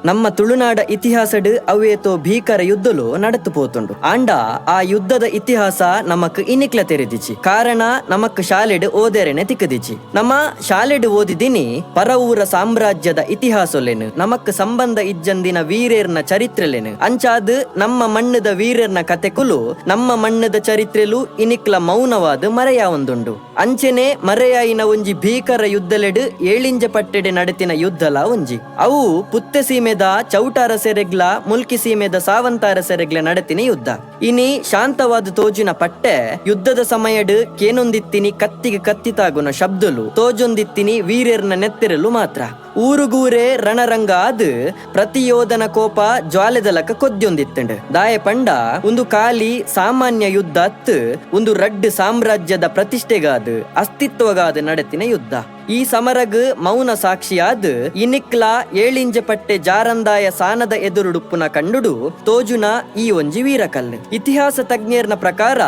ನಮ್ಮ ತುಳುನಾಡ ಇತಿಹಾಸಡ್ ಅವ್ವೇತೋ ಭೀಕರ ಯುದ್ಧಲು ನಡತು ಪೋತುಂಡು. ಆಂಡ ಆ ಯುದ್ಧದ ಇತಿಹಾಸ ನಮಕ್ ಇನಿಕ್ಲ ತೆರೆದಿಜಿ. ಕಾರಣ ನಮಕ್ ಶಾಲೆಡ್ ಓದೆರೆನೆ ತಿಕ್ಕದಿಜಿ. ನಮ್ಮ ಶಾಲೆಡ್ ಓದಿದಿನಿ ಪರವೂರ ಸಾಮ್ರಾಜ್ಯದ ಇತಿಹಾಸೊಲೆನ್, ನಮಕ್ ಸಂಬಂಧ ಇಜ್ಜಂದಿನ ವೀರೆರ್ನ ಚರಿತ್ರೆಲೆನ್. ಅಂಚಾದ್ ನಮ್ಮ ಮಣ್ಣದ ವೀರೆರ್ನ ಕತೆಕುಲು, ನಮ್ಮ ಮಣ್ಣದ ಚರಿತ್ರೆಲು ಇನಿಕ್ಲ ಮೌನವಾದ್ ಮರೆಯಾವೊಂದುಂಡು. ಅಂಚೆನೆ ಮರೆಯಾಯಿನ ಒಂಜಿ ಭೀಕರ ಯುದ್ಧಲೆಡ್ ಏಳಿಂಜ ಪಟ್ಟೆಡೆ ನಡೆತಿನ ಯುದ್ಧಲ ಒಂಜಿ. ಅವು ಪುತ್ತೆ ಸೀಮೆದ ಚೌಟಾರಸೆರೆಗ್ಲ ಮುಲ್ಕಿ ಸೀಮೆದ ಸಾವಂತಾರಸೆರೆಗ್ಲ ನಡೆತಿನ ಯುದ್ಧ. ಇನಿ ಶಾಂತವಾದ ತೋಜುನ ಪಟ್ಟೆ ಯುದ್ಧದ ಸಮಯಡ್ ಕೇನೊಂದಿತ್ತಿನಿ ಕತ್ತಿಗೆ ಕತ್ತಿ ತಾಗುನ ಶಬ್ದಲು, ತೋಜೊಂದಿತ್ತಿನಿ ವೀರೆರ್ನ ನೆತ್ತೆರಲು ಮಾತ್ರ. ಊರುಗೂರೆ ರಣರಂಗ ಆದ್ ಪ್ರತಿಯೋಧನ ಕೋಪ ಜ್ವಾಲೆದಲಕ ಕೊದ್ಯೊಂದಿತ್ತಂಡು. ದಾಯ ಪಂಡ ಒಂದು ಕಾಲಿ ಸಾಮಾನ್ಯ ಯುದ್ಧ ಅತ್ತು, ಒಂದು ರಡ್ಡು ಸಾಮ್ರಾಜ್ಯದ ಪ್ರತಿಷ್ಠೆಗಾದ ಅಸ್ತಿತ್ವಗಾದ ನಡೆತಿನ ಯುದ್ಧ. ಈ ಸಮರಗ್ ಮೌನ ಸಾಕ್ಷಿಯಾದ್ ಇನಿಕ್ಲ ಏಳಿಂಜ ಪಟ್ಟೆ ಜಾರಂದಾಯ ಸಾನದ ಎದುರುಡುಪ್ಪುನ ಕಂಡುಡು ತೋಜುನ ಈ ಒಂಜಿ ವೀರಕಲ್ಲು. ಇತಿಹಾಸ ತಜ್ಞರ್ನ ಪ್ರಕಾರ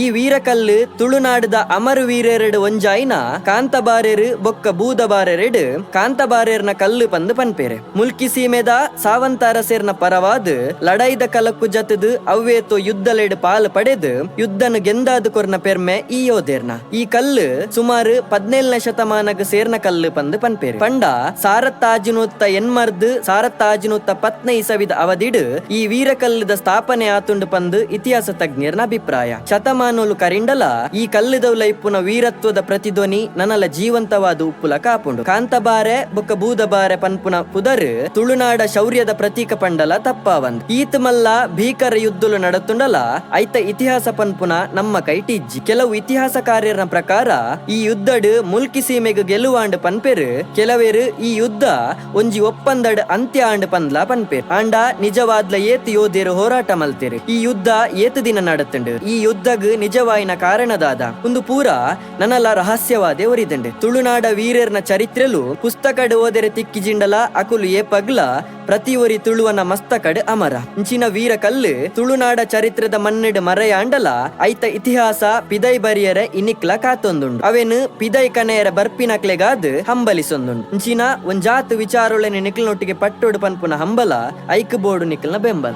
ಈ ವೀರಕಲ್ಲು ತುಳುನಾಡದ ಅಮರ ವೀರೆರಡು ಒಂಜಾಯಿನ ಕಾಂತಬಾರೆರು ಬೊಕ್ಕ ಬೂದಬಾರೆರೆಡು ಕಾಂತಬಾರೆರ್ನ ಕಲ್ಲು ಪಂದು ಪನ್ಪೇರೆ. ಮುಲ್ಕಿ ಸೀಮೆದ ಸಾವಂತಾರಸೇರ್ನ ಪರವಾದ್ ಲಡಾಯ್ದ ಕಲಕ್ಕು ಜತದು ಅವ್ವೇತೋ ಯುದ್ಧಲೆಡ್ ಪಾಲ್ ಪಡೆದು ಯುದ್ಧನು ಗೆಂದಾದು ಕೊರ್ನ ಪೆರ್ಮೆ ಈ ಯೋಧೇರ್ನ. ಈ ಕಲ್ಲು ಸುಮಾರು 17ನೇ ಶತಮಾನ ಸೇರ್ನ ಕಲ್ಲು ಪಂದು ಪನ್ಪೇರು. ಪಂಡ 1580 1510ನೇ ಇಸವಿದ ಅವಧಿಡ್ ಈ ವೀರಕಲ್ಲುದ ಸ್ಥಾಪನೆ ಆತುಂಡು ಪಂದು ಇತಿಹಾಸ ತಜ್ಞರ್ನ ಅಭಿಪ್ರಾಯ. ಶತಮಾನೋಲು ಕರಿಂಡಲ ಈ ಕಲ್ಲುದೌಲ ಇಪ್ಪುನ ವೀರತ್ವದ ಪ್ರತಿಧ್ವನಿ ನನಲ ಜೀವಂತವಾದ ಉಪ್ಪುಲ ಕಾಪುಂಡು. ಕಾಂತಬಾರೆ ಬೊಕ್ಕ ಬೂದಬಾರೆ ಪನ್ಪುನ ಪುದರ್ ತುಳುನಾಡ ಶೌರ್ಯದ ಪ್ರತೀಕ ಪಂಡಲ ತಪ್ಪಾವಂದ್. ಈತ್ ಮಲ್ಲ ಭೀಕರ ಯುದ್ಧಲು ನಡತುಂಡಲ ಐತ ಇತಿಹಾಸ ಪನ್ಪುನ ನಮ್ಮ ಕೈಟಿಜ್ಜಿ. ಕೆಲವು ಇತಿಹಾಸಕಾರ್ಯರ ಪ್ರಕಾರ ಈ ಯುದ್ಧಡ್ ಮುಲ್ಕಿ ಸೀಮೆಗ್ ಗೆಲುವಾಂಡ್ ಪನ್ಪೆರು. ಕೆಲವೇರು ಈ ಯುದ್ಧ ಒಂಜಿ ಒಪ್ಪಂದಡ್ ಅಂತ್ಯ ಆಂಡ್ ಪಂದ್ಲ ಪನ್ಪೆರು. ಆಂಡ ನಿಜವಾದ್ಲ ಏತ್ ಯೋಧೇರು ಹೋರಾಟ ಮಲ್ತೆರು, ಈ ಯುದ್ಧ ಏತ್ ದಿನ ನಡತುಂಡು, ಈ ಯುದ್ಧಗ್ ನಿಜವಾಯಿನ ಕಾರಣದಾದ ಒಂದು ಪೂರ ನನಲ ರಹಸ್ಯವಾದೆ ಒರಿದಂಡು. ತುಳುನಾಡ ವೀರರ್ನ ಚರಿತ್ರೆಲು ಪುಸ್ತಕಡ್ ಓದೆರೆ ತಿಕ್ಕಿಜಿಂಡಲ ಅಕುಲು ಏಪಗ್ಲ ಪ್ರತಿ ಒರಿ ತುಳುವನ ಮಸ್ತಕಡ್ ಅಮರ. ಇಂಚಿನ ವೀರ ಕಲ್ಲು ತುಳುನಾಡ ಚರಿತ್ರದ ಮಣ್ಣೆಡ್ ಮರೆಯಾಂಡಲ ಐತ ಇತಿಹಾಸ ಪಿದೈ ಬರಿಯರೆ ಇನಿಕ್ಲ ಕಾತೊಂದುಂಡು. ಅವೇನು ಪಿದೈ ಕನೆಯರ ಬರ್ಪಿನಕ್ಲೆಗಾದ್ ಹಂಬಲಿಸೊಂದುಂಡು. ಇಂಚಿನ ಒಂಜಾತ್ ವಿಚಾರೊಳೆನೆ ನಿಕ್ಲ್ನೊಟ್ಟಿಗೆ ಪಟ್ಟೊಡು ಪನ್ಪುನ ಹಂಬಲ ಐಕ್ ಬೋಡು ನಿಕ್ಲ್ನ ಬೆಂಬಲ.